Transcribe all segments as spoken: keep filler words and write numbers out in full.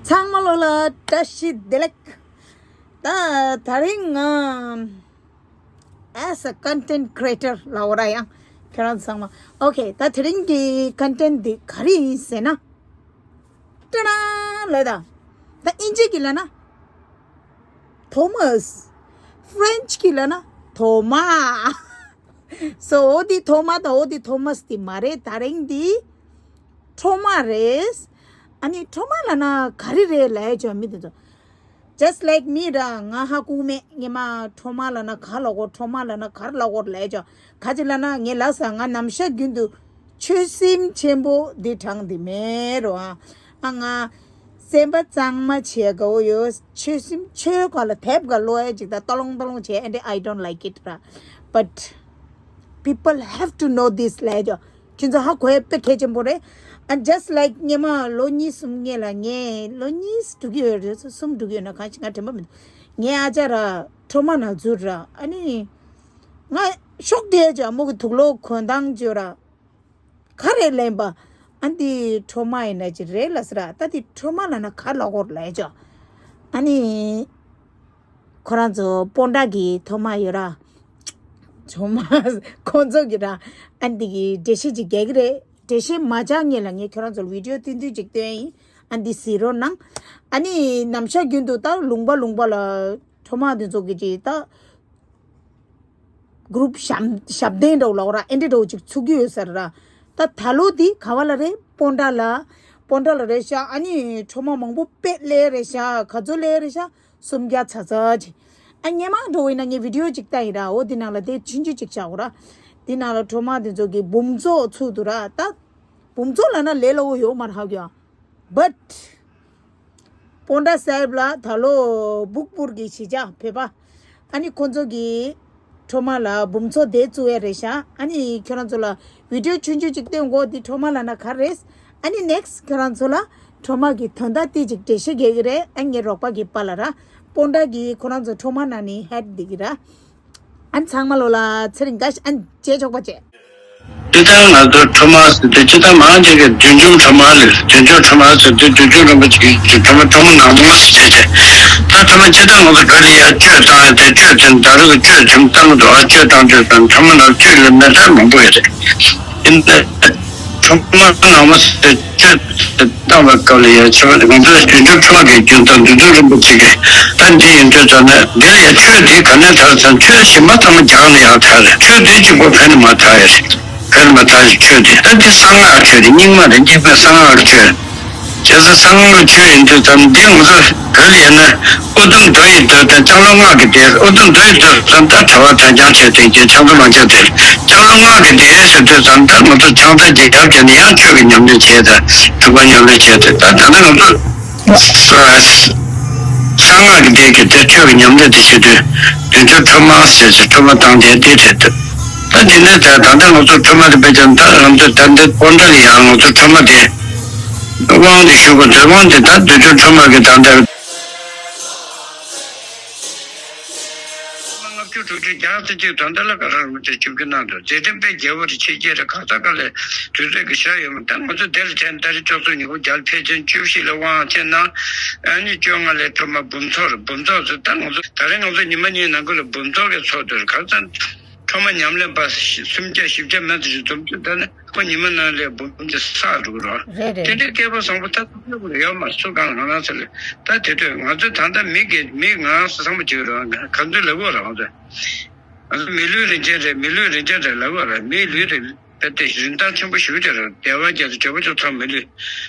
ཚང་མ་ལོ་ལ་བཀྲ་ཤིས་བདེ་ལེགས། ད་དེ་རིང་ང་as a content creator ལབ་དགོས་ར། ཡང་ཁྱེད་རང་ཚང་མ། ཨོ་ཁེ། ད་དེ་རིང་གི་ཀོན་ཊེན་ཊི་འདི་ག་རེ་ཡིན་ཟེར་ན། ཏྲ་ལ་ད། ད་ཨིན་ཇི་གི་ལབ་ན་ཐོ་མཱས། ཕ་རེན་ཆི་གི་ལབ་ན་ཐོ་མ། སོ་འོ་དེ་ཐོ་མ་དང་འོ་དེ་ཐོ་མཱས་དེ་མ་རེད། དེ་རིང་འདི་ཁྲོ་མ་རེད། ཨ་ནི་ཁྲོ་མ་ལབ་ན་ག་རེ་རེད་ལབ་ཡ་ཅོ་མི་དེ་ཚོ། Just like me ར། ང་ཧ་གོ་མེད། ངས་མ་ཁྲོ་མ་ལབ་ན་ག་ལབ་དགོས། ཁྲོ་མ་ལབ་ན་ག་རེ་ལབ་དགོས་ལབ་ཡ་ཅོ། ག་ཅི་ལབ་ན་ངས་ལབ་ས། ང་ནམ་ཞག་རྒྱུན་དུ་ཆོད་སེམས་ཆེན་པོ་འདི་དྲངས་འདི་མེད་རོ། ཨ་ང་སེམས་པ་གཙང་མ་བྱེད་དགའ་བོ་ཡོད། ཆོད་སེམས་ཆོས་ག་ལ་དེབ་ག་ཀློག་ཡ་ཅིག་ད་ཏོ་ལོང་ཏོ་ལོང་བྱེད་ཨེ་འདྲ། I don't like it ར། But people have to know this ལབ་ཡ་ཅོ། ཁྱེད་ཚོ་ཧ་གོ་ཡ་དཔེ་གལ་ཆེན་པོ་རེད། And just like ངས་མ་ལོ་གཉིས་གསུམ་སྔོན་ལ། ངས་ལོ་གཉིས་འགྲོ་གི་ཡོད་རེད། གསུམ་འགྲོ་གི་ཡོད་ན། གང་ཞིག་ང་དྲན་པ་མི་འདུག་ངའི་ཨ་ཅག་ར་ཁྲོ་མ་ནང་འཛུལ་ར། ཨ་ནི་ང་ཤོག་དེ་ཅོ་མོ་གི་དུག་ལོག་གོན་སྟངས་ཅོ་ར། ག་རེ་ལེན་པ། ཨ་འདི་ཁྲོ་མ་ཡིན་ན་ཅི་རེད་ལབ་ཟེར་ར། ད་འདི་ཁྲོ་མ་ལབ་ན་ག་ལབ་དགོས་ལབ་ཅོ། ཨ་ནི། ཁོ་རང་ཚོ་སྤོན་ཊ་གི་ཐོག་མ་ཡོད་ར། ཐོག་མ་ཁོང་ཚོ་གི་ར། ཨ་འདི་གི་འགྲེལ་བཤད་ཅིག་རྒྱག་གི་རེད། འགྲེལ་བཤད་མ་རྒྱག་སྔོན་ལ་ངས་ཁྱོད་རང་ཚོར་བི་ཌི་ཡོ་ཐུང་ཐུང་ཅིག་སྟོན་ཡིན། ཨ་འདི་གཟིགས་རོགས་གནང་། ཨ་ནི་ནམ་ཞག་རྒྱུན་དུ་ད་ལུང་པ་ལུང་པ་ལ་ཁྲོ་མ་འདི་ཚོ་གི་ཅིག་ད་གུ་རུབ་ཞབས་ཞབས་བརྟན་འདྲ་བོ་ལབ་ར། ཨེ་འདྲ་འདྲ་བོ་ཅིག་ཚུགས་ཀྱི་ཡོད་ས་རེད་ར། ད་ད་ལོ་འདི་ག་བ་ལ་རེད། སྤོན་ཊ་ལ། སྤོན་ཊ་ལ་རེད་ཤག་ཨ་ནི་ཁྲོ་མ་མང་པོ་དཔེ་སླེབས་རེད་ཤག་ག་ཚོད་སླེབས་རེད་ཤག་སུམ་བརྒྱ་ཙམ་ཙམ་ཅིག་ཨ་སྔོན་མ་འགྲོ་བ་ཡིན་ན་ངས་བི་ཌི་ཡོ་ཅིག་བལྟས་ཡིན་ར། འོ་འདི་ནང་ལ་དེ་ཆུང་ཆུང་ཅིག་བཞག་གོ་ར། འདི་ནང་ལ་ཁྲོ་མ་འདི་ཚོ་གི་འབུམ་ཚོགས་ཚུགས་འདུག་ར། ད་འབུམ་ཚོགས་ལབ་ན་ལས་སླ་བོ་ཡོད་མ་རེད་ཧ་གོ་ཡ། But སྤོན་ཊ་སཱ་ཧིབ་ལ་ད་ལོ་སྦུག་པུར་གྱི་གཞིས་ཆགས་བོད་པ། ཨ་ནི་ཁོང་ཚོ་གི་ཁྲོ་མ་ལ་འབུམ་ཚོགས་དེ་བཙུགས་ཡ་རེད་ཤག་ཨ་ནི་ཁྱོད་རང་ཚོ་ལ་བི་ཌི་ཡོ་ཆུང་ཆུང་ཅིག་སྟོན་གོ། འདི་ཁྲོ་མ་ལབ་ན་ག་རེད། ཨ་ནི་ནེག་སི་ཊི་ཁྱོད་རང་ཚོ་ལ་ཁྲོ་མ་གི་དོན་དག་ཏི་ཅིག་འགྲེལ་བཤད་རྒྱག་གི་རེད། ཨ་ངའི་རོགས་པ་གི་པཱ་ལགས་ར། སྤོན་ཊ་གི་ཁོ་རང་ཚོ་ཁྲོ་མ་ནང་ནས་ཧེཌ་འདི་གི་ར། ཨ་ཚང་མ་ལོ་ལ་ཚེ་རིང་དགའ་ཤ་ཨ་བྱེད་ཆོག་པ་བྱེད། སྤྱིར་བཏང་ང་ཚོ་ཁྲོ་མ་ཟེར་དུས་སྤྱིར་བཏང་མང་ཆེ་གིས་བདུད་འཇོམས་ཁྲོ་མ་ལབ། བདུད་འཇོམས་ཁྲོ་མ་ཟེར་དུས་བདུད་འཇོམས་རིན་པོ་ཆེ་གི་ཁྲོ་མ་ཁྲོ་མ་ནག་མོ་ཟེར་ཏེ། ད་ཁྲོ་མ་སྤྱིར་བཏང་ང་ཚོ་བོད་ལ་ཡ་གཅོད་བཏང་ཡ་དེ་གཅོད་དེ་ད་རུང་གི་གཅོད་དེ་བཏང་འདུག་ཨ་གཅོད་བཏང་གཅོད་བཏང་ཁྲོ་མ་ནང་གཅོད་ལ་མེ་ཏོག་མང་པོ་ཡོད་རེད། ཡིན་ནའི་ཁྲོ་མ་ནག་མོ་ཟེར་གཅོད་བཏང་བའི་སྐབས་ལ་ཡ་ཆེ་བ་ང་ཚོ་བདུད་འཇོམས་ཁྲོ་མ་གི་རྒྱུན་དང་བདུད་འཇོམས་རིན་པོ་ཆེ་གི་ད་འདི་ཡིན་དུས་ཙམ་ནས་འདི་ལ་ཡ་གཅོད་དེ་ག་ནས་དར་ཚང་གཅོད་ཞིག་མ་ཐང་རྒྱག་ནས་ཡང་དར་རེད། གཅོད་དེ་གཅིག་པོ་བོད་ནས་མ་དར་ཡ་རེད། བོད་ནས་མ་དར་ཡ་གཅོད་དེ་ད་འདི་གསང་སྔགས་གཅོད་དེ་རྙིང་མ་རེད། རྙིང་མ་གསང་སྔགས་གཅོད། བྱས་ཙང་གསང་སྔགས་གཅོད་ཡིན་དུས་ཙམ་འདི་ང་ཚོ་བོད་ལ་ཡིན་ན་ཨུ་དུམ་མདོ་ཡི་མདོ་དང་ལྕང་ལོ་སྔགས་ཀྱི་སྡེ། ཨུ་དུམ་མདོ་ཡི་མདོ་ཙམ་ད་གྲྭ་པ་དར་རྐྱང་བྱས་ཏེ་རྒྱན་ཕྱག་མཛོད་མ་རྒྱབ་དེ་ལྕང་ལོ་སྔགས་ཀྱི་སྡེ་ཟེར་དུས་ཙམ་ད་ང་ཚོ་ཕྱག་མཛོད་རྒྱབ་བྱས་ནས་ཡང་གཅོད་ཀྱི་ཉམས་ལེན་བྱས། ད་སྒྲུབ་པ་ཉམས་ལེན་བྱས་ཏེ་ད་ད་ལྟ་ང་ཚོ་གསང་སྔགས་ཀྱི་སྡེ་གི་དེ་གཅོད་ཀྱི་ཉམས་ལེན་དེ་བྱེད་དུས་བདུད་འཇོམས་ཁྲོ་མ་ཟེར་ཟེར་ཁྲོ་མ་བཏང་དེ་དེ་རེད་འདུག་ད་དེ་ནས་ད་ད་ལྟ་ང་ཚོ་ཁྲོ་མ་དེ་དཔེ་ཀྱང་ད་ང་ཚོ་ད་འདི་སྤོན་ཊ་ལ་ཡང་ང་ཚོ་ཁྲོ་མ་དེ་དབང་དེ་ཞུ་དགོས། དེ་དབང་དེ་ད་བདུད་འཇོམས་ཁྲོ་མ་གི་ད་ལྟ་ལྔ་བཅུ་དྲུག་ཅུ་བརྒྱ་ཙམ་ཅིག་ད་ལྟ་ལ་ག་རང་རུ་དེ་བཅུ་བཅུ་གནང་འདུག་མཛད་འཕྲིན་དཔེ་རྒྱས་པོ་རེ་ཆེ་རྒྱས་རེ་ག་ས་ག་ལས་དུས་ཚོད་ཀྱི་ཤར་ཡོད་མ། ད་ང་ཚོ་དེ་ལ་བྱས་ནས་ད་རེས་བཅུ་གསུམ་ཉིན་གུང་རྒྱལ་ཕལ་ཆེར་བཅུ་བཞི་ལ་དབང་ཆེ་ན་ཨ་ནི་བཅོ་ལྔ་ལས་ཁྲོ་མ་འབུམ་ཚོགས་རེད། འབུམ་ཚོགས་ཚོ་ད་ང་ཚོ་ད་རེས་ང་ཚོ་ཉི་མ་གཉིས་ནང་ཁུལ་ལ་འབུམ་ཚོགས་ཀྱི་ཚོགས་འདུ་རེད། ག་ཚོད་ཁྲོ་མ་ཉམས་ལེན་པ་སུམ་བརྒྱ་བཞི་བརྒྱ་མན་ཙམ་ཞིག་འཛོམས་དུས་ད་ནི་ཁོ་ཉི་མ་ནང་ལས་འབུམ་གྱི་ས་འགྲོ་གི་རེད། རེད་རེད། དེ་འདྲའི་སྐལ་པ་བཟང་པོ་ད་ཐུག་ཡོད་མ་སུ་གང་ང་རང་ཚོ་ལ་ད་དེ་དུས་ང་ཚོ་ད་ལྟ་མི་གི་མི་ང་རང་ཚོ་ཚང་མ་བྱེད་ཀྱི་རེད། ག་ཚོད་ལབ་དགོས་རེད། ང་ཚོ་ང་ཚོ་མི་ལུས་རིན་ཆེན་རེད། མི་ལུས་རིན་ཆེན་རེད་ལབ་དགོས་རེད། མིའི་ལུས་རེད། དཔེ་དེ་རིན་ཐང་ཆེན་པོ་ཞེ་པོ་ཅིག་རེད། དལ་བ་བརྒྱད་དང་བྱེད་པོ་ཅིག་ཐོབ་མི་ལུས་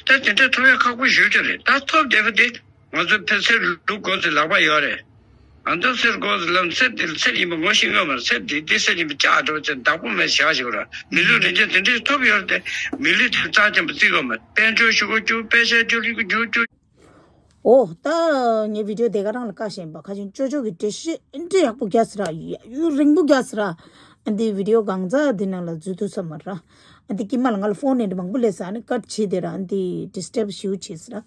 ད་དེ་འདྲ་ཐོབ་ཡ་ཁག་པོ་ཞེ་པོ་ཅིག་རེད། ད་ཐོབ་བསྡད་པ་དེ་ང་ཚོ་ཕལ་ཆེར་ལུས་དགོས་ཚེ་ལག་པ་ཡོད་རེད། ང་ཚོ་ཚེ་དགོས་ཚེ་ལམ་ཚེ་འདི་ཚེ་ཡིན་པ་ངོ་ཤེས་ཀྱི་མ་རེད། ཚེ་འདི་འདི་ཚེ་ཡིན་པ་བཅག་འགྲོ་ཚེ་བདག་པོ་མེད་བཞག་ཞིག་ར། མི་ལུས་རིན་ཆེན་དེ་འདྲས་ཐོབ་ཡོད་རེད་དེ། མི་ལུས་དེ་རྩ་ཆེན་པོ་བརྩི་དགོས་མ་རེད། དཔལ་འབྱོར་ཤུགས་རྒྱུ་དཔེ་ཆ་རྒྱུ་རིག་རྒྱུ་རྒྱུ། ཨོ་ད་ངའི་བི་ཌི་ཡོ་དེ་ག་རང་ལ་བཀའ་བཞིན་པ་ཁ་ཆེན་ཅོ་ཅོ་གི་འགྲེལ་བཤད་འདྲ་ཡག་པོ་རྒྱག་ཟེར་ར། ཡ་ཡུ་རིང་པོ་རྒྱག་ཟེར་ར། ཨ་འདི་བི་ཌི་ཡོ་གང་ཚ་འདི་ནང་ལ་འཛུལ་ཐུབ་ས་མ་ར། ཨ་འདི་ཀི་མ་ལ་ང་ལ་ཕོན་ནས་མང་པོ་སླེབས་ས་ཨ་ནི་ཀཊ་བྱས་དེ་ར། ཨ་འདི་ཌི་སི་ཊརབ་ཞེ་པོ་བྱས་ཟེར་ར།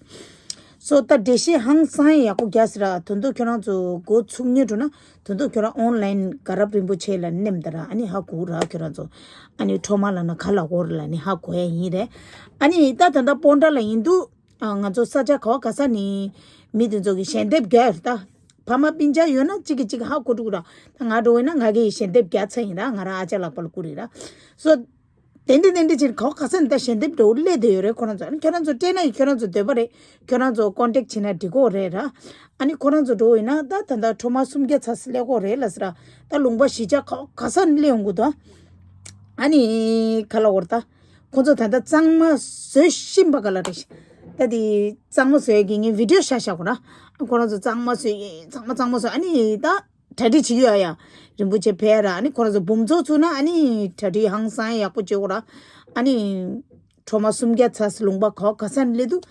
སོ་ད་འགྲེལ་བཤད་ཧང་སང་ཡག་པོ་རྒྱག་ཟེར་ར། དོན་དུ་ཁྱོད་རང་ཚོ་འགོ་ཚུགས་མྱོང་འགྲོ་ན་དོན་དུ་ཁྱོད་རང་ཨོན་ལའིན་དགའ་རབ་རིན་པོ་ཆེ་ལ་མནན་ད་ར། ཨ་ནི་ཧ་གོ་ར་ཁྱོད་རང་ཚོ། ཨ་ནི་ཁྲོ་མ་ལབ་ན་ག་ལབ་དགོས་རེད་ལབ་ནི་ཧ་གོ་ཡ་ཡིན་རེད། ཨ་ནི་ད་ད་ལྟ་སྤོན་ཊ་ལ་ཡིན་དུས། ཨ། ང་ཚོ་ས་ཆ་ག་བ་ག་ས་ནས་མི་དེ་ཚོ་གི་ཞལ་འདེབས་རྒྱག་ཡོད་རེད་ད། ཕ་མ་སྤུན་ཀྱག་ཡོད་ན་གཅིག་གིས་གཅིག་ཧ་གོ་འགྲོ་གི་ར། ད་ང་འདྲ་བོ་ཡིན་ན་ང་གིས་ཞལ་འདེབས་རྒྱག་ཚར་ཡིན་ར། ང་རང་ཨ་ཅག་ལགས་པ་ལ་བསྐུར་ཡིན་ར། སོ། དེ་འདྲ་དེ་འདྲ་བྱས་ནས་ག་བ་ག་ས་ནས་ད་ཞལ་འདེབས་འདྲ་བོ་སླེབས་བསྡད་ཡོད་རེད། ཁོ་རང་ཚོ། ཨ་ནི་ཁྱོད་རང་ཚོ་སྤྲད་ན་ཡང་ཁྱོད་རང་ཚོ་འདོད་པ་རེད། ཁྱོད་རང་ཚོ་ཀོན་ཊེག་བྱས་ན་འགྲིག་གི་རེད་ར། ཨ་ནི་ཁོ་རང་ཚོ་འདྲ་བོ་ཡིན་ན་ད་ད་ལྟ་ཁྲོ་མ་སུམ་བརྒྱ་ཚར་སླེབས་ཀྱི་རེད་ལབ་ཟེར་ར། ད་ལུང་པ་གཞིས་ཆགས་ག་བ་ག་ས་ནས་སླེབས་ཡོང་གི་འདུག་ཨ་ནི་ག་ལབ་དགོས་རེད་ད། ཁོ་ཚོ་ད་ལྟ་གཙང་མ་བཟོ་བཞིན་པ་ག་ལ་རེད། ད་དེ་གཙང་མ་བཟོ་ཡ་གི་ངས་བི་ཌི་ཡོ་ཤར་བཞག་གོ་ར། ཁོ་རང་ཚོ་གཙང་མ་བཟོ་ཡིན། གཙང་མ་གཙང་མ་བཟོ། ཨ་ནི་ད་གྲ་སྒྲིག་བྱེད་ཀྱི་ཡོད་ཡ། རིན་པོ་ཆེ་ཕེབས་ར། ཨ་ནི་ཁོ་རང་ཚོ་འབུམ་ཚོགས་ཚུགས་ན་ཨ་ནི་གྲ་སྒྲིག་ཧང་སང་ཡག་པོ་བྱེད་དགོས་ར། ཨ་ནི་ཁྲོ་མ་སུམ་བརྒྱ་ཚར་ལུང་པ་ག་བ་ག་ས་ནས་སླེབས་འདུག་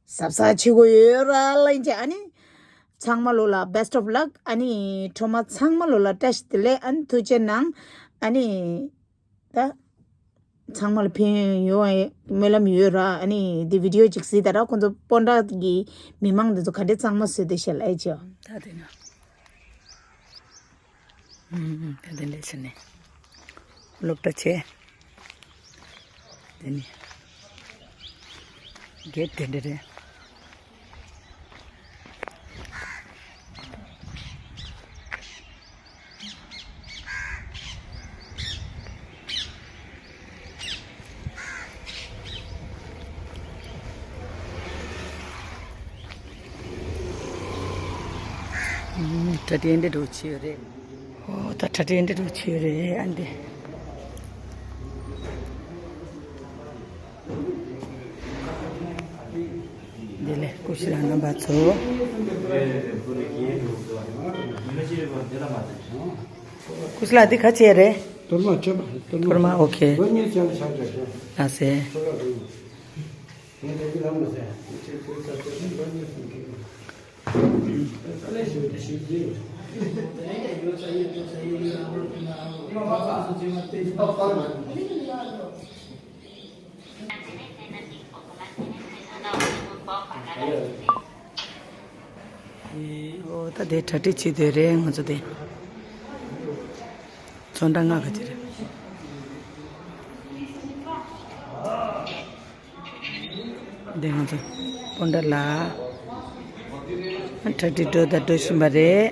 གཟབ་གཟབ་བྱེད་དགོས་ཡོད་ར་ལབ་ཡིན་ཅེ། ཨ་ནི་ཚང་མ་ལོ་ལ་best of luck། ཨ་ནི་ཁྲོ་མ་ཚང་མ་ལོ་ལ་བཀྲ་ཤིས་བདེ་ལེགས། ཨ་ནི་ཐུགས་རྗེ་གནང་། ཨ་ནི་ད་ཚང་མ་ལ་ཕན་ཡོན་ཡོང་བའི་སྨོན་ལམ་ཡོད་ར། ཨ་ནི་འདི་བི་ཌི་ཡོ་ཅིག་གཟིགས་དང་ར། ཁོང་ཚོ་སྤོན་ཊ་གི་མི་མང་འདི་ཚོ་ག་འདྲས་གཙང་མ་བཟོས་བསྡད་ཤག་ལབ་ཡ་ཅིག་ད་དེ་ན། ཨུམ། ད་དེ་ལས་ཟེར་ནས་སློབ་གྲྭ་བྱས། དེ་ནི་གེ་དེ་འདྲ་རེད། ཨུམ། གྲ་སྒྲིག་འདི་འདྲ་བྱས་ཡོད་རེད། ཨོ། ད་གྲ་སྒྲིག་འདི་འདྲ་བྱས་ཡོད་རེད། ཨ་འདི། འདི་ལས་སྐུ་ཞབས་རྣམ་པ་ཚོ། སྐུ་ཞབས་ལགས་འདི་ག་བྱས་རེད། གཏོར་མ་མཆོད་པ། གཏོར་མ། གཏོར་མ། ཨོ་ཁེ། ལོ་གཉིས་ཙམ་ལ་ཕྱག་བྱ་ཞིང་། ལགས་སེ། ཚོགས་ལ་རུང་། ངས་དེ་གི་ལམ་མ་ཟད། ཁྱེད་ཚོའི་ས་ཆ་ནི་ལོ་གཉིས་སུ་འགྲིག་ཡོད། ས་ལས་ཞུ་དེ་ཞུ་རྒྱུ་ཡོད། ཨོ། ད་དེ་གྲ་སྒྲིག་བྱེད་དུས་རེད། ང་ཚོ་དེ་ཚོན་ཁྲ་ལྔ་ག་ཅི་རེད། དེ་ང་ཚོ་སྤོན་ཊ་ལ་གྲ་སྒྲིག་འགྲོ་དང་འགྲོ་བཞིན་པ་རེད།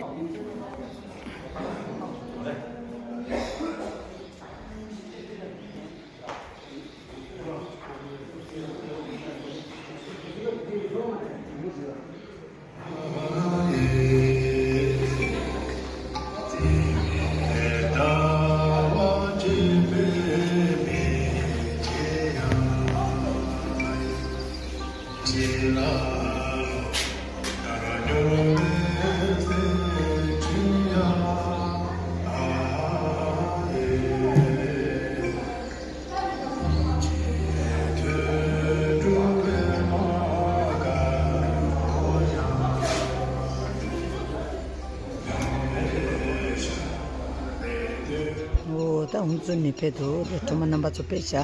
ཨོ། ད་ཧུན་སུར་ནས་ཕེབས་འདུག་དེ་སྒྲོལ་མ་རྣམ་པ་ཚོ་ཕེབས་ཤག་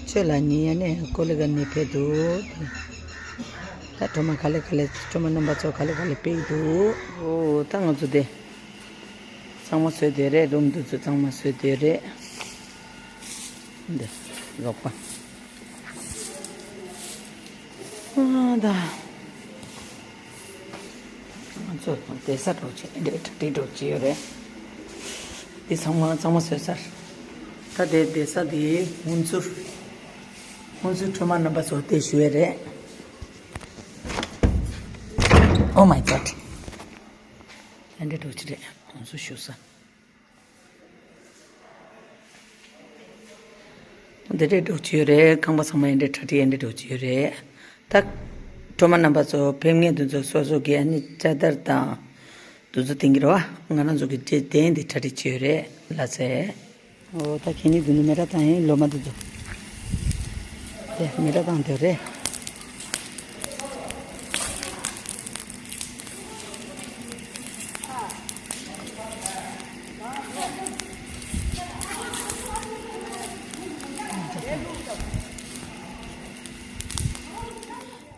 ཆོས་ལ་ཉེ་ཡ་ནས་ཀོ་ལི་ག་ནས་ཕེབས་འདུག་ད་སྒྲོལ་མ་ག་ལེ་ག་ལེ། སྒྲོལ་མ་རྣམ་པ་ཚོ་ག་ལེ་ག་ལེ་ཕེབས་འདུག་ཨོ། ད་ང་ཚོ་དེ་གཙང་མ་བཟོས་བསྡད་རེད། རུམ་དེ་ཚོ་གཙང་མ་བཟོས་བསྡད་རེད། འདི་རོགས་པ། ཨ་ད། ང་ཚོ་བསྡད་ས་འདྲ་བོ་བྱས། འདི་གྲ་སྒྲིག་འདྲ་བོ་བྱས་ཡོད་རེད། འདི་ཚང་མ་གཙང་མ་བཟོས་ཚར། ད་དེ་བསྡད་ས་དེ་ཧུན་སུར། ཧུན་སུར་སྒྲོལ་མ་རྣམ་པ་ཚོ་དེ་བཞུགས་ཡོད་རེད། Oh my God. ཨ་འདྲ་འདྲ་བོ་བྱས་རེད། ཧུན་སུར་བཞུགས་ས། འདི་འདྲ་འདྲ་བོ་བྱས་ཡོད་རེད། ཁང་པ་ཚང་མ་ཨ་འདྲ་གྲ་སྒྲིག་ཨ་འདྲ་འདྲ་བོ་བྱས་ཡོད་རེད། ད་སྒྲོལ་མ་རྣམ་པ་ཚོ་ཕེབས་མཁན་དེ་ཚོ་སོ་སོ་གི་ཨ་ནི་ཅ་དར་དང་དེ་ཚོ་འཐེན་གྱི་རེད་པ། ང་རང་ཚོ་གི་རྗེས་གདན་འདི་གྲ་སྒྲིག་བྱས་ཡོད་རེད། ལགས་སེ། ཨོ། ད་ཁྱེད་གཉིས་དེ་ནི་མེ་ར་བཏང་ཡིན། ལོ་མ་དེ་ཚོ་དེ་མེ་ར་བཏང་དེ་རེད།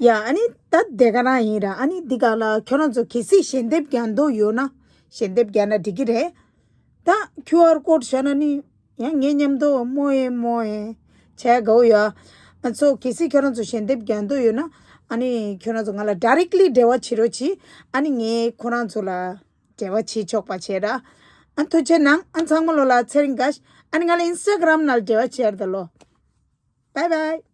ཡ། ཨ་ནི་ད་དེ་ག་རང་ཡིན་ར། ཨ་ནི་འདི་ག་ལ་ཁྱོད་རང་ཚོ་གལ་སྲིད་ཞལ་འདེབས་རྒྱག་འདོད་ཡོད་ན། ཞལ་འདེབས་རྒྱག་ན་འགྲིག་གི་རེད། ད་ཁྱུ་ཨར་ཀོཌ་བཞག་ན་ནི་ཡང་ངའི་མཉམ་དུ་མོ་ཨེ་མོ་ཨེ་བྱས་དགའ་བོ་ཡོད། ང་ཚོ་གལ་སྲིད་ཁྱོད་རང་ཚོ་ཞལ་འདེབས་རྒྱག་འདོད་ཡོད་ན། ཨ་ནི་ཁྱོད་རང་ཚོ་ང་ལ་ཌའི་རེག་ལི་འབྲེལ་བ་བྱེད་རོགས་གྱིས། ཨ་ནི་ངས་ཁོ་རང་ཚོ་ལ་འབྲེལ་བ་བྱེད་ཆོག་པ་བྱེད་ར། ཨ་ཐུགས་རྗེ་གནང་། ཨ་ཚང་མ་ལོ་ལ་ཚེ་རིང་དགའ་ཤ། ཨ་ནི་ང་ལ་ཨིན་སི་ཊ་གྷ་རམ་ནང་འབྲེལ་བ་བྱེད་ར་ད་ལོ། བའི་བའི།